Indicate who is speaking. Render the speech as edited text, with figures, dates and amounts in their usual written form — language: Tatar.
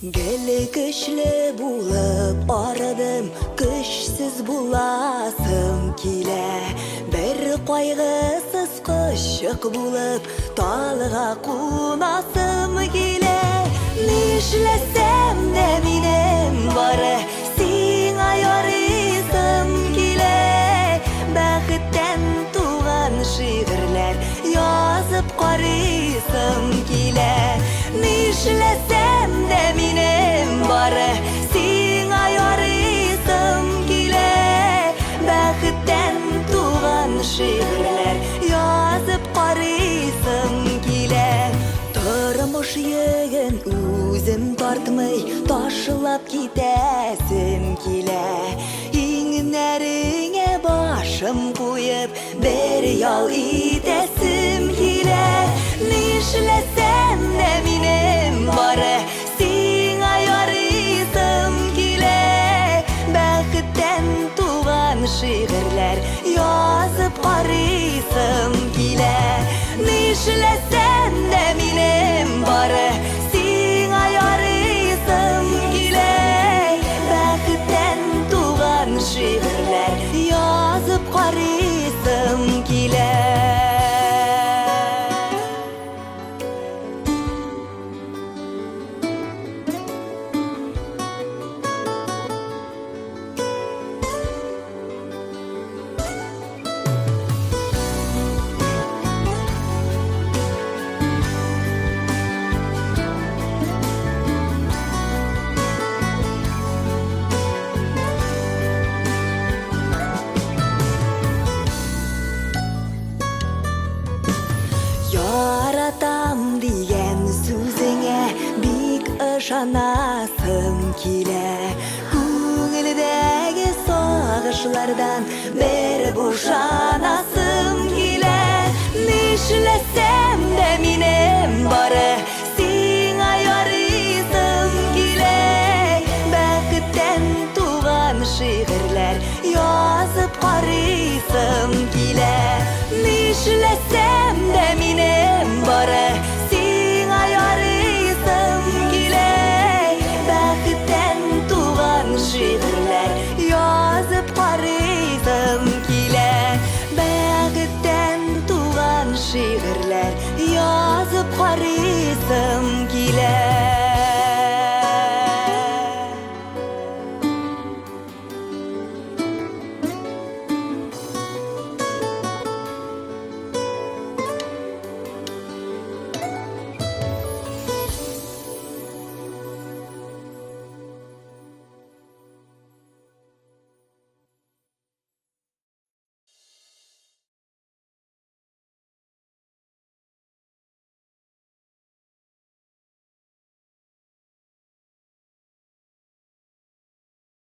Speaker 1: Гел көчле булып арыдым, көчсез буласым килә. Бер кайгысыз кошчык булып, талга кунасым килә. Нишләсәм дә минем бары сиңа ярыйсым килә. Бәхеттән туган шигырьләр язып карыйсым килә. Нишләсәм дә минем бары сиңа ярыйсым килә. Бәхеттән туган шигырьләр язып карыйсым килә. Тормыш йөген үзем тартмый, ташлап китәсем килә. Иңнәреңә башым куеп, бер ял итәсем килә. Нишләсәм дә минем бары сиңа ярыйсым килә. Бәхеттән туган шигырьләр язып карыйсым килә. Нишләсәм дә минем бары сиңа ярыйсым килә. Бәхеттән туган шигырьләр язып карыйсым килә. Яратам дигән сүзеңә бик ышанасым килә. Күңелдәге сагышлардан бер бушанасым килә. Нишләсәм дә минем бары сиңа ярыйсым килә. Бәхеттән туган шигырьләр язып карыйсым килә. Нишләсәм дә минем бары сиңа ярыйсым килә. Бәхеттән туган шигырьләр язып карыйсым килә. Бәхеттән туган шигырьләр язып карыйсым килә.